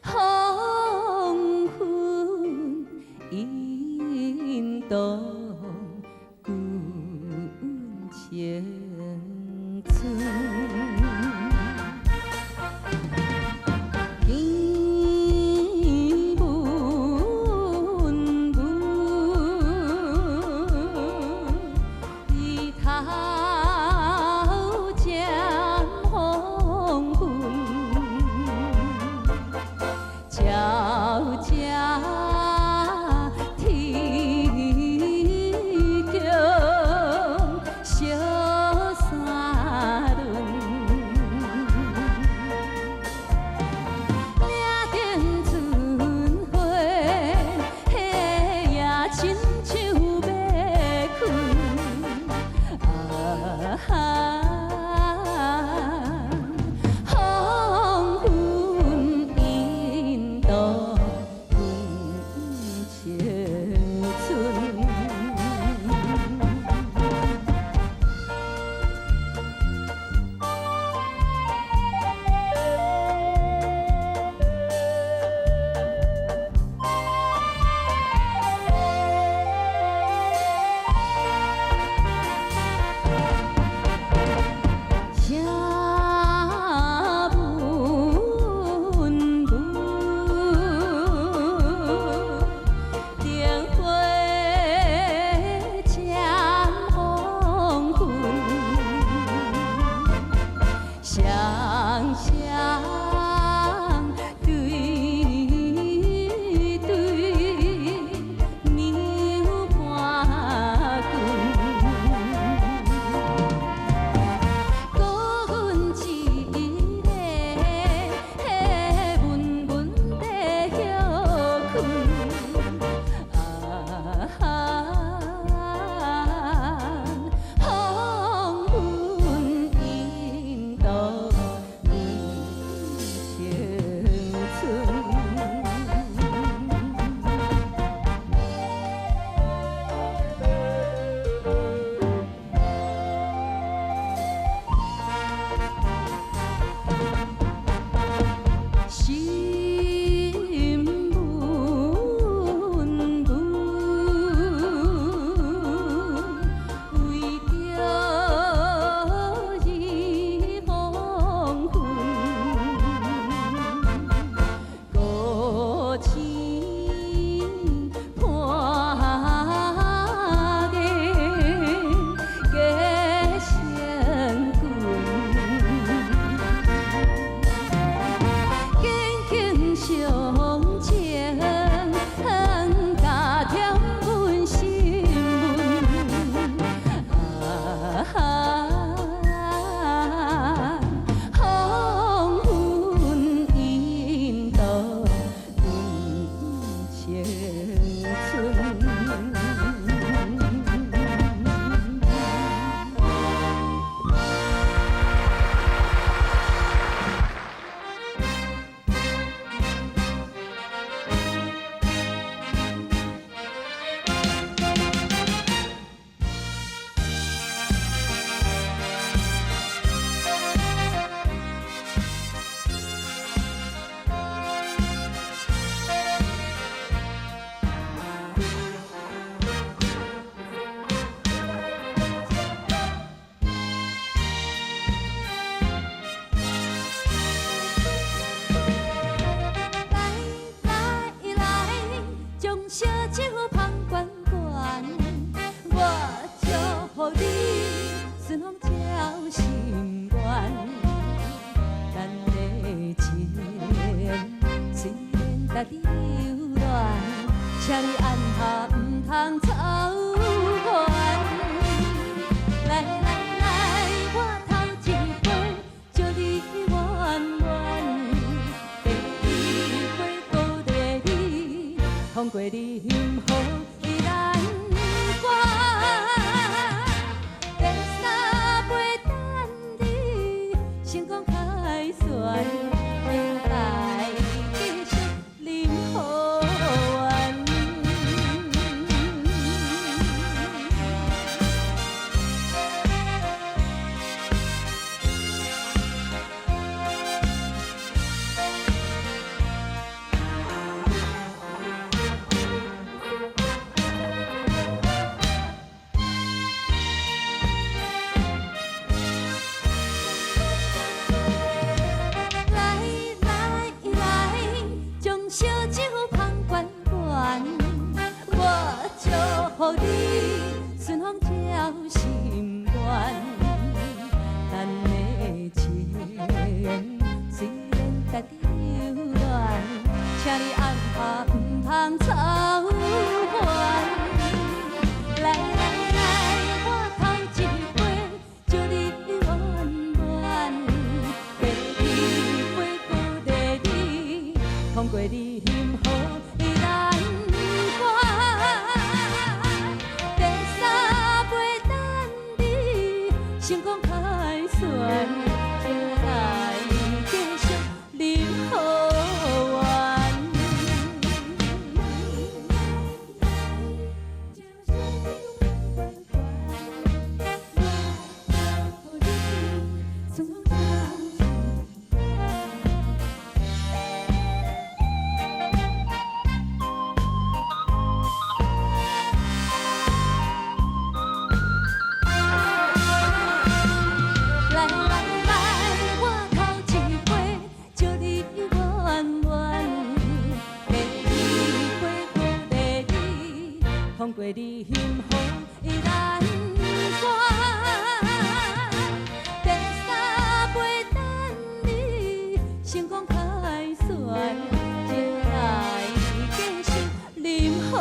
黃昏引動阮青春。天文文，日頭漸黃昏，悄悄天降小山崙。嶺頂春花，也親像欲睏。啊，黃昏引導阮青春。寫文文，燈火漸黃昏，雙雙對對兩伴君。孤阮一个，悶悶地歇睏。啊，黃昏引導阮青春。心文文，為著日黃昏，孤醒半夜加成君。緊緊相情，加添阮心溫。啊，黃昏引導阮青春。來來來，將燒酒捧懸懸，我祝福你順風照心願。咱的情雖然值留戀，請你按下毋通走遠。來來來，我頭一杯祝你圓滿，第二杯鼓勵你，通過任何難關。第三杯等你成功凱旋，等待繼續啉好緣。放過你幸福難關。第三杯等你成功凱旋，才來繼續啉予完。來來來，我頭一杯祝你圓滿。第二杯鼓勵你，放過你幸福難關。第三杯等你成功凱旋，才來繼續啉予完。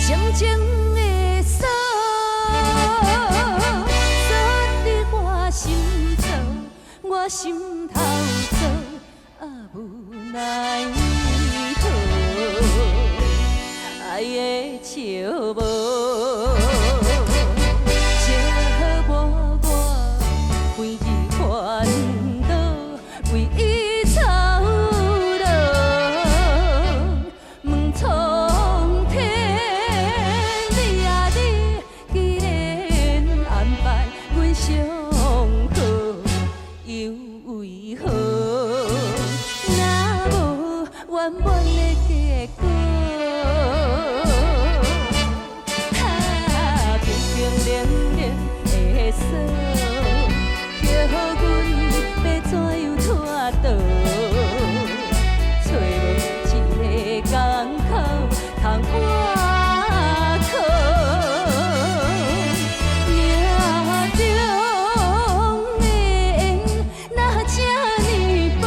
深情的鎖，鎖佇我心頭，我心頭鎖，啊無奈何，愛的笑無。寂寞我每日煩惱，為伊操勞，問蒼天，你啊你，既然安排阮相好，又為何若無圓滿的結果？啊，冰冰冷冷的鎖，叫阮欲怎樣脫逃？揣無一个江口通倚靠。命中的緣若這呢薄，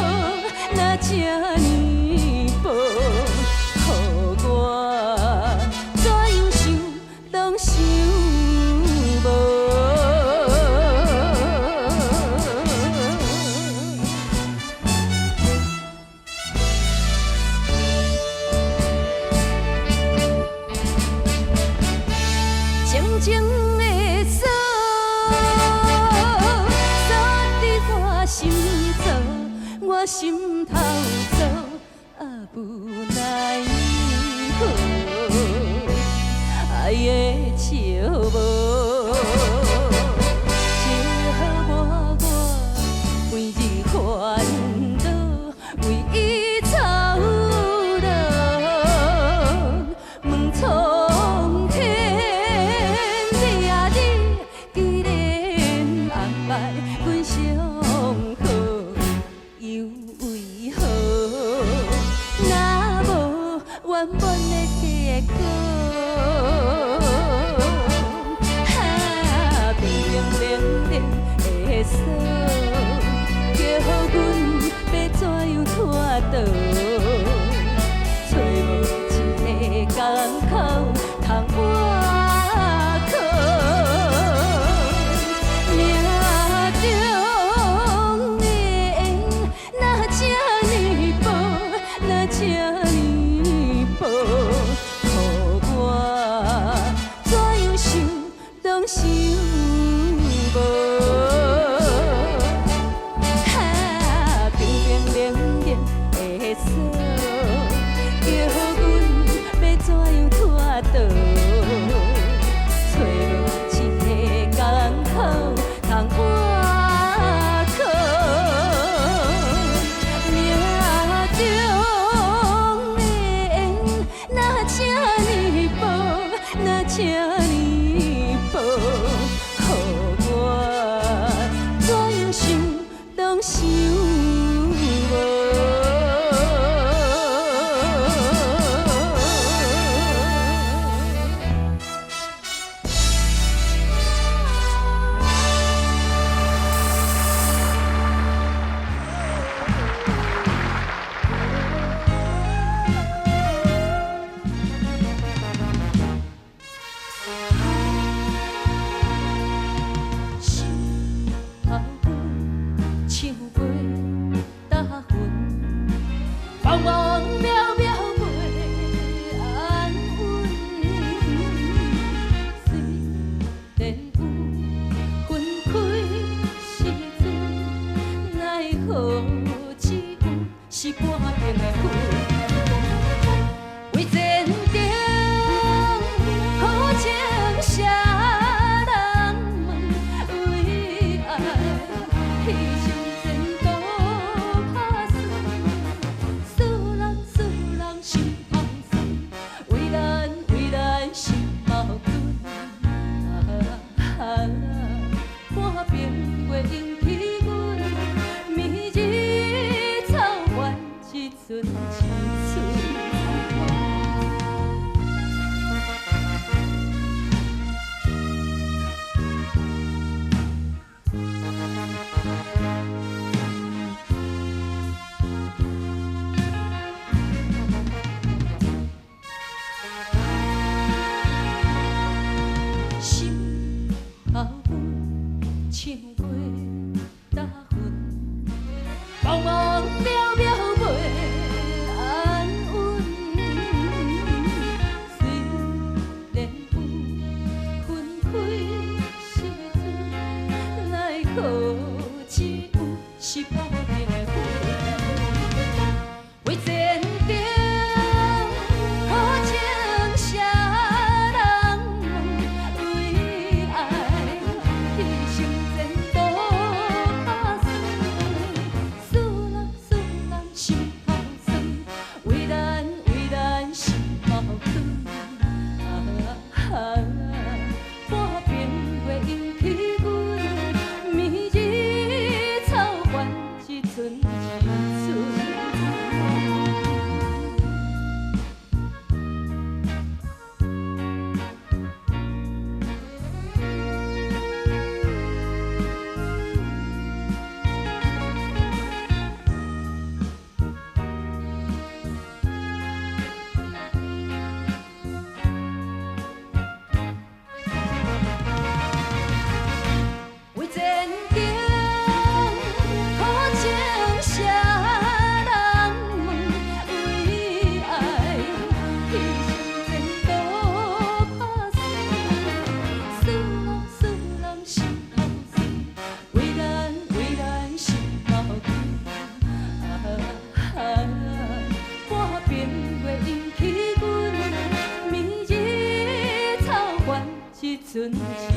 若這呢薄，予我怎樣想攏想無。深情的鎖，鎖佇我心頭，我心頭鎖，啊無奈何，愛的笑無。寂寞我每日煩惱，為伊操勞，問蒼天，你啊你，既然安排阮相好，又為何若無圓滿的結果？啊，冰冰冷冷的鎖，叫阮欲怎樣脫逃？揣無一個江口通倚靠。命中的緣若這呢薄，若這呢薄，予我怎樣想攏想無。啊，冰冰冷冷的鎖，叫阮欲怎樣脫逃？揣無一個江口通倚靠。命中的緣若這呢薄，若這呢心頭阮唱過大雲，茫茫渺渺袂安穩。雖然有分開時陣，奈何只有是鬥陣的份。為前程苦情誰人問？為愛犧牲前途打算，思人思人心頭酸，為咱為咱心頭酸。啊，半邊月引起阮，暝日草原一寸一寸。為前程苦情誰人問？為愛犧牲前途打算，思人思人心頭酸，為咱為咱心頭酸。啊，半邊月引起阮，暝日草原一寸一寸。